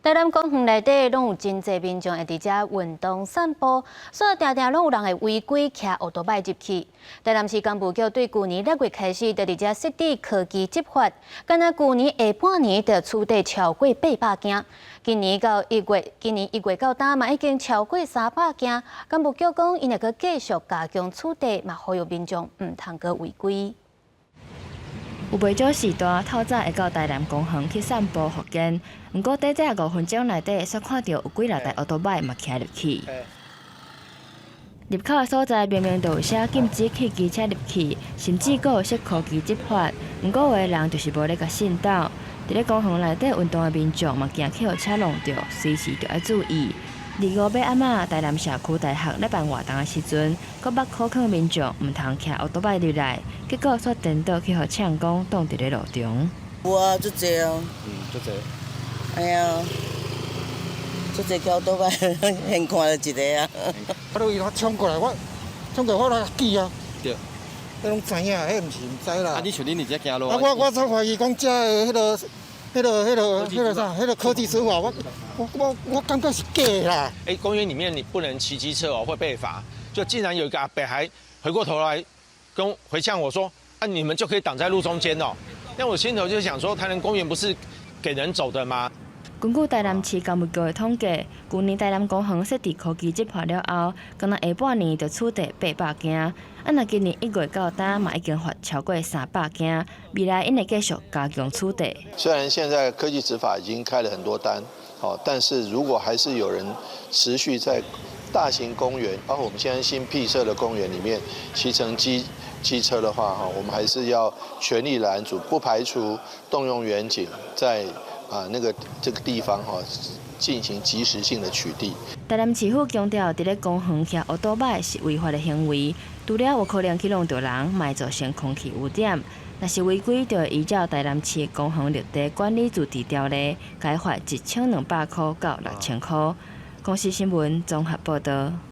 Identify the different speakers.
Speaker 1: 台南公園內底攏有真濟民眾會佇遮運動散步，所以定定攏有人會違規騎歐多擺入去。台南市工務局對舊年6月開始，就佇遮設置科技執法，敢若舊年下半年就取締超過800件，今年1月到今嘛已經超過300件。工務局講，𪜶會閣繼續加強取締，嘛呼籲民眾毋通閣違規。
Speaker 2: 有袂少時段透早會到台南公園去散步復健，毋過短短5分鐘內底，煞看著有幾若台歐多擺嘛騎入去。入口的所在明明就有寫禁止騎機車入去，甚至閣有設科技執法，毋過有的人就是無咧共信斗。佇咧公園內底運動的民眾嘛驚去予車挵著，隨時著愛注意。二五尾暗仔，台南社區大學咧辦活動的時陣，閣捌苦勸民眾毋通騎歐多擺入來，結果煞顛倒去予嗆講擋佇咧路中。
Speaker 3: 有啊，足濟啊。
Speaker 4: 嗯，足濟。
Speaker 3: 哎呀，足濟騎歐多擺，現看著一个啊。
Speaker 5: 啊，你伊衝過來，我衝過來我來記啊。
Speaker 4: 對。
Speaker 5: 彼攏知影，彼毋是毋知啦。
Speaker 4: 啊，你像恁佇遮行路。
Speaker 5: 啊，我才懷疑講遮的彼个、彼个、彼个、彼个啥，彼个科技執法，我感覺是假的啦。
Speaker 6: 哎，公園裡面你不能騎機車哦，會被罰。就竟然有一個阿伯還回過頭來跟回嗆我說：啊，你們就可以擋在路中間哦。那我心頭就想說，台南公園不是給人走的嗎？
Speaker 2: 根據台南市工務局的統計，舊年台南公園設置科技執法了後，敢若下半年就取締800件，啊，若今年1月到今嘛已經罰超過300件，未來𪜶會繼續加強取締。
Speaker 7: 雖然現在科技執法已經開了很多單，但是如果還是有人持續在大型公園，包括我們現在新闢設的公園裡面騎乘機車的話，哈，我們還是要全力攔阻，不排除動用員警在那個這個地方哈進行即時性的取締。
Speaker 2: 台南市府強調，佇咧公園騎歐多擺是違法的行為，除了有可能去挵著人，嘛會造成空氣污染。若是違規，就會依照台南市公園綠地管理自治條例，共罰1200箍到6000箍。公視新聞綜合報導。